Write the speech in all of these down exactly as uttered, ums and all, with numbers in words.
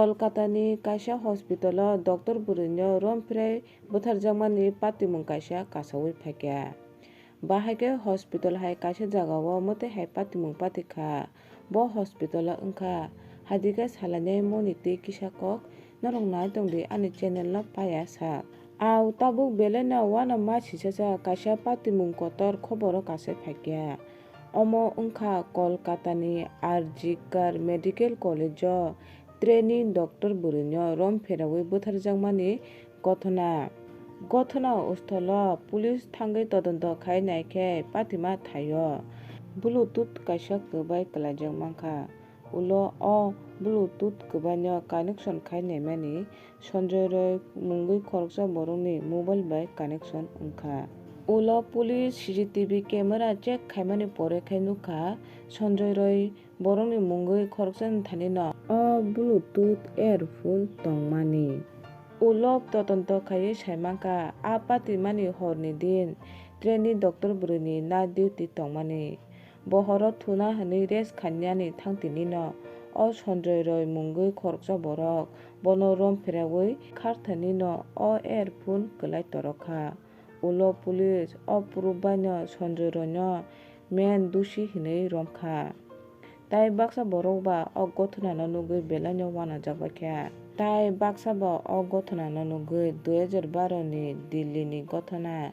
Kolkatani kaisa hospital-o doctor bwrwino rom pherai bwtharjakmani patimung kaisa kasaui phaikha. Bahai khe hospital hai kaisa jagao mwtai hai patimung patikha. Bo hospital-o wngkha. Hadikhe salainai moni tei kisa kok norok nai tongdi ani channel-no paiya sak. Au tabuk belaino uanama sisajak kaisa patimung kotor khoboro kasai phaikha. Omo wngkha Kolkatani R G Kar Medical College-o trainee doctor bwrwino rom pheraui bwtharjakmani gothona. Gothona ustholo police thangwi todonto khai naikhe patima thaio. Bluetooth kaisa kwbai kwlaijak mankha. Ulo o Bluetooth kwbaino connection khai naimani Sanjoy Roy mungwi khoroksa borokni mobile bai connection wngkha. Ulo police C C T V camera check khaimani pore khe nukha Sanjoy Roy borokni mungwi khoroksa thanino o Bluetooth earphone tongmani. Ulo todonto khaiwi saimankha a patimani horni din trainee doctor bwrwini night duty tongmani. Bohoro thuna hwnwi rest khainani thangtinino o Sanjoy Roy mungwi khoroksa borok bono rom pheraui kharthanino o earphone kwlai torokha. Ulo police o proof baino Sanjoy Royno main dusi hwnwi romkha. Tai baksa borok ba o gothonano nugwi belaino uanajak baikha. Tai baksa ba o gothonano nugwi dui hajar baro ni Delhi ni gothona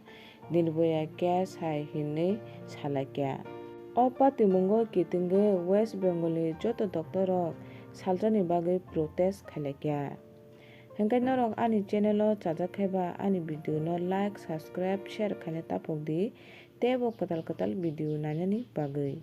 Nirboya case hai hinwi salaikha. O patimungo kitingwi West Bengal ni joto doctor rok salsani bagwi protest khailaikha. Hwnkhe norok ani channel o chajak khe ba ani video no like, subscribe, share khaina taphok di teibo kwtal kwtal video nainani bagwi.